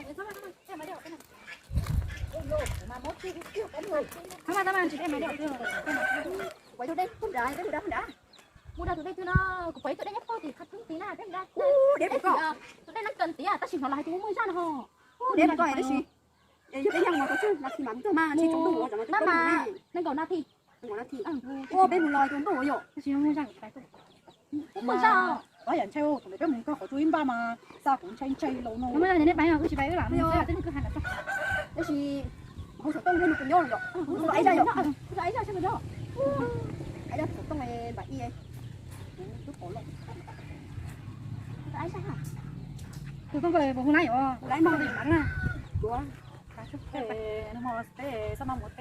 Kuv pais tus dej pub nrad, peb mus da pub nrad. Mus da tus dej twg no, kuv pais tus dej nyob pem tim qhov thoob tid na, peb mus da. Tus dej no kawg tiag, tab sis hnov los hais tias muaj zaj no ho. Tus dej no kawg tab sis yog peb nyob mus tau tsawg nas this mas txog mas tsis tsaus ntuj ua zov no. Nees nkaum nas this. Ua peb mus los tsaus ntuj ua yom. Tab sis muaj zaj, muaj zaj. Tab yam ntshai, thaum ntawd peb mus koj qhov tsua ib npaj mas xa kuv ntshai ntshai laus no. Tab sis hauv xov tooj nws kuj nyob yom. Kuv tus aib zaj yom. Kuv tus aib zaj xwb yom. Aib zaj xov tooj npam ib. Tus aib zaj. Tus tooj ko puas hu na yom? Hu na. Tus aib mog. Tus aib mog. Tus aib mog. Tus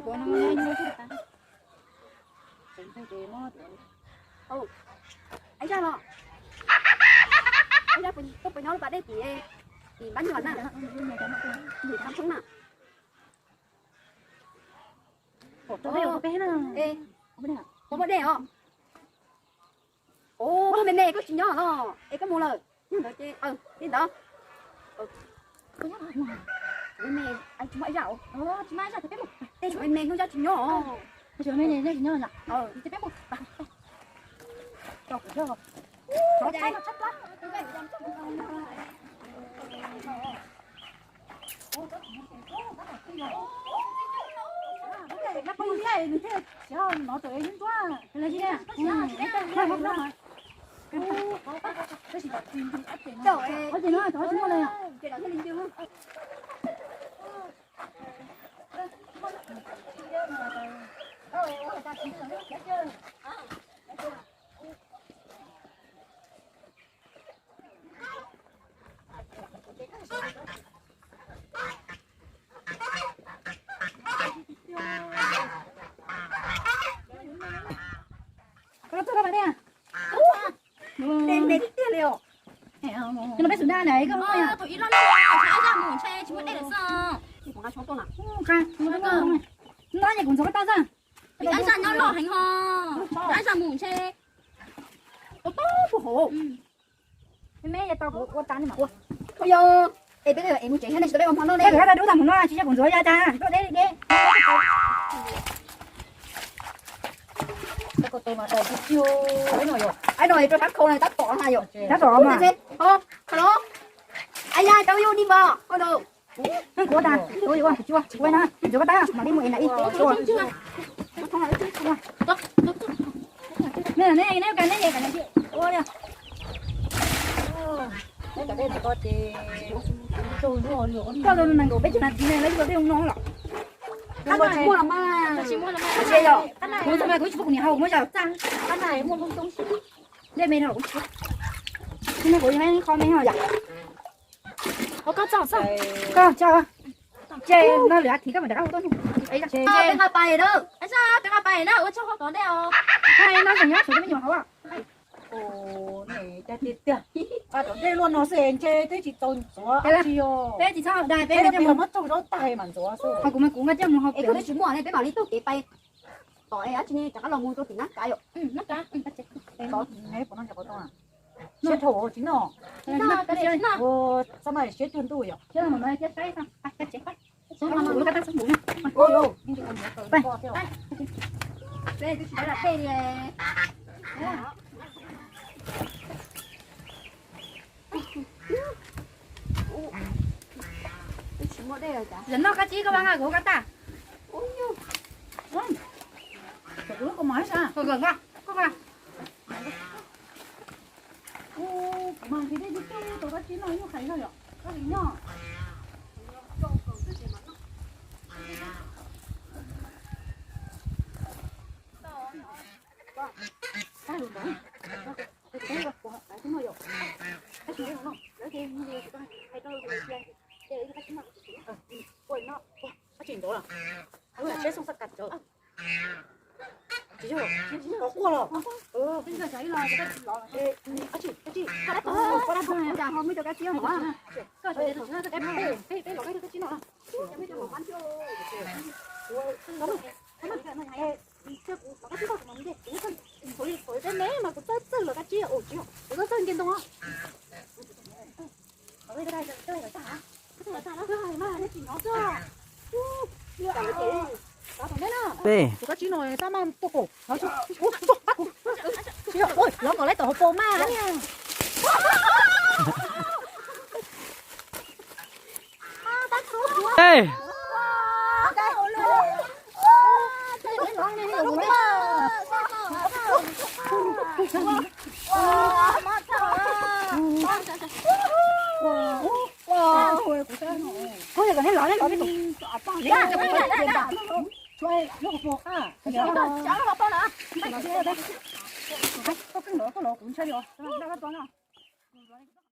aib mog. Aib zaj los. Aib zaj tuaj pem nyob lub pas dej tim, tim npab nyuam na. Tim thab thoob na. Pom dej os. Ua me me koj tsis nyob los es koj mus lawm. Yog ntawd ces li ntawd. Me me, tsis muaj ib zaj, tej me me hnub zaj tsis nyob. Koj tuaj koj pas dej. Dej me tiag tiag li os. Koj no peb xub nag na koj muaj yom. Tus ib loj loj, tsis muaj dej lawm xwb. No ces kuv ntxuav koj tau xwb. Aib zaj nyob loj heev ho. Aib zaj mus ntshe. Tau tau puag hauv. Me me tau kuv ua tas ni mas ua. Ua yog es peb es mus tsev thiab ne, tsis tau peb ua hmo noj ne. Dub tas mus no tsis yog kuv ntxuav ya tas tuaj deb deb. Aib no rau sab khau na tab tom na yom. Tab tom mas. Hello. Aib zaj tau yus ni mas. Hello. Kuv tas, kuv yuav ua, kuv tsis ua, kuv ua no, ntxuav koj tau, mam li mus es na ib. Me ne ne ka ne ne ka ne ua li. Koj los nees nkaum peb caug nas this ne, lawv tsis tau dej no los. Qab no muaj los mas. Kuv txog mas kuv tsis pub kuv niam haus, kuv muab zaj txaj. Qab no muaj lub toob dej me no los kuv tsis pub. Kuv yog qho me no yom. Koj txog, koj txog. Ces no lwm a thiv koj mam rov qab hu tuaj nug. Peb nqa pais na, peb nqa pais na, ua tsaug hauv tod dej os. No tseem nyob tshuav me nyuam hauv. Tiag tiag, rau dej luaj no xwb ntshe twb tsis tau ntxuav tsi os. Peb tsis txhob dag peb, muab tsaug zaub tag mas ntxuav xwb. Ho kuv mas kuv nqa coj mus hauv. Es koj twb tsis muaj ne, peb mam li taug kev pais tom es dab tsi ne rov qab los mus rau tim nab kav yom. Siab dhau tsis noj. Xab mas siab cuag ntuj yom. Zaum no koj tsis koj vas nqa kuv koj tag. Kuv mas nqhis dej twb tau koj tsis noj nyuj qhais no yom, koj li noj. Tsis ntov los. Siab xoo xaj kas tsawv. Tsis yog, quaj los. Peb los kab tsib no. Kuv me me mas kuv txawj txawj los kab tsib, kuv txawj txawj nce ntoo. Peb. Ê.